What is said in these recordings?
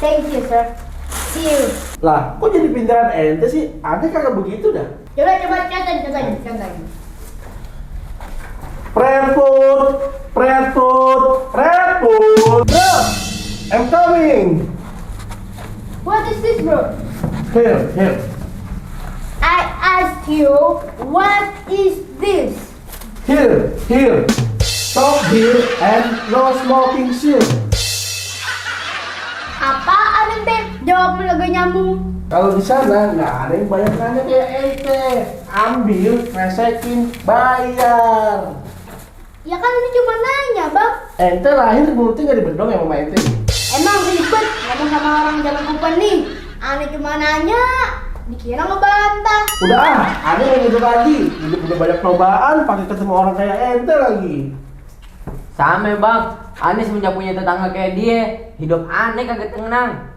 Thank you, sir. See you. Lah, kok jadi pindahan ente sih? Ane kagak begitu dah. Coba contohin. Pratfood. Bro, I'm coming. What is this, bro? Here. I asked you, what is this? Here. Stop here and no smoking seal. Apaan ente? Jawab agak nyambung. Kalau di sana nggak ada yang banyak nanya kayak ente. Ambil, resekin, bayar. Ya kan ini cuma nanya, Bang. Ente lahir mulutnya nggak dibedong ya mama ente? Emang ribet ngomong sama orang zaman kupen nih. Aneh cuma nanya, dikira ngebantah. Udah ada yang hidup lagi. Hidup udah banyak cobaan, pakai ketemu orang kayak ente lagi. Sama bang, aneh semenjak punya tetangga kayak dia, hidup aneh kagak tenang.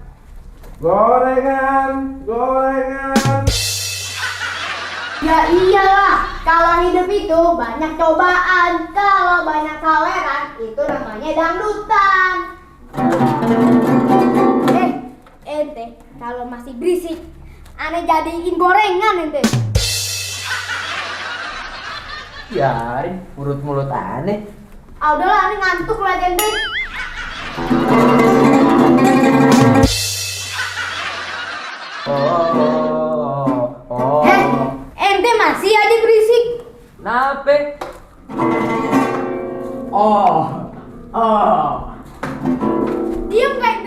Gorengan. Ya iyalah, kalau hidup itu banyak cobaan. Kalau banyak saweran, itu namanya dangdutan. Ente, kalau masih berisik, aneh jadiin gorengan ente. Biarin, mulut aneh. Ah udahlah, aneh ngantuk lah ente. Ente masih aja berisik. Nape? Oh. Diam kayak